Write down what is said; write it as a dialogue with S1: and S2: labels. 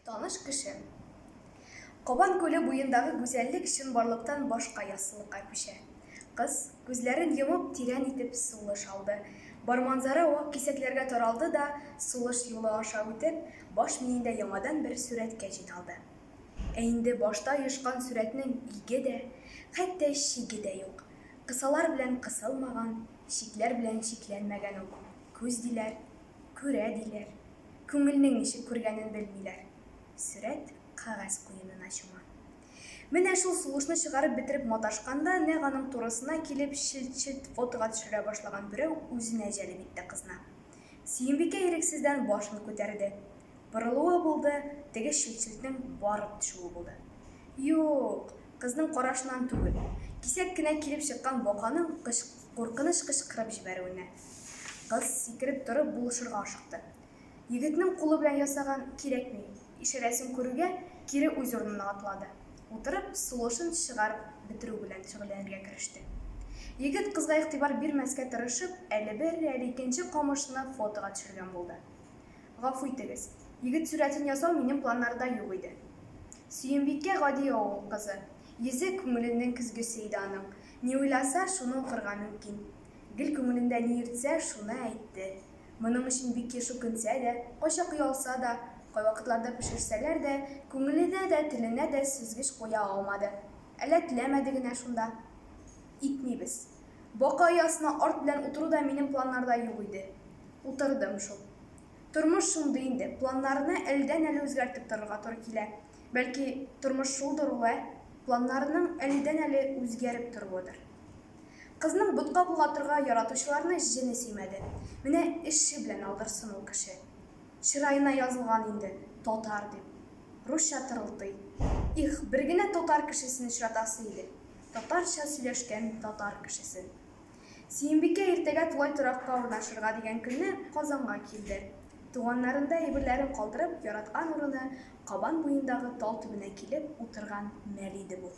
S1: Таныш кеше. Кабан күле буендагы гүзәллек чынбарлыктан башка яссылыкка күчә. Кыз, күзләрен йомып, тирән итеп сулыш алды. Бар манзара вак кисәкләргә таралды да, сулыш юлы аша үтеп, баш миендә яңадан бер сурәткә җыйналды. Ә инде башта оешкан сурәтнең иге дә, хәтта чиге дә юк. Кысалар белән кысылмаган, чикләр белән чикләнмәгән ул. Күз диләр, күрә диләр. Күңелнең ничек күргәнен белмиләр. Сурәт кәгазь куенына чума. Менә шул сулышны чыгарып бетереп маташканда, нәкъ аның турысына килеп, челт-челт фотога төшерә башлаган берәү үзенә җәлеп итте кызны. Сөембикә ирексездән башын күтәрде. Борылуы булды, теге челт-челтнең барып төшүе булды. Юк, кызның карашыннан түгел, кисәк кенә килеп чыккан баканың куркыныч кычкырып җибәрүенә. Кыз, сикереп торып, булышырга ашыкты. Егетнең кулы белән ясаган кирәкми ишарәсен күрүгә, кире үз урынына атлады. Утырып, сулышын чыгарып бетерү белән шөгыльләнергә кереште. Егет, кызга игътибар бирмәскә тырышып, әле бер, әле икенче камышны фотога төшергән булды. Гафу итегез, егет сурәтен ясау минем планнарда юк иде. Сөембикә гади авыл кызы. Йөзе күңеленең көзгесе иде аның. Ни уйласа, шуны укырга мөмкин. Гел күңелендә ни йөртсә, шуны әйтте. Моның өчен бик еш үкенсә дә, кайчак оялса да, кайвакытларда пешерсәләр дә, күңеленә дә, теленә дә сөзгеч куя алмады. Әллә теләмәде генә шунда. Итмибез. Бака оясына арт белән утыру да минем планнарда юк иде. Утырдым шул. Тормыш шундый инде, планнарны әледән-әле үзгәртеп торырга туры килә. Бәлки, тормыш шулдыр ул, ә? Планнарның әледән-әле үзгәреп торуыдыр. Кызның ботка болгатырга яратучыларны җене сөймәде. Менә эше белән алдырсын ул кеше. Чыраена язылган инде, татар дип. Русча тырылтый. Их, бер генә татар кешесен очратасы иде. Татарча сөйләшкән татар кешесен. Сөембикә иртәгә тулай торакка урнашырга дигән көнне Казанга килде. Туганнарында әйберләрен калдырып, яраткан урыны, Кабан буендагы тал төбенә килеп утырган мәл иде бу.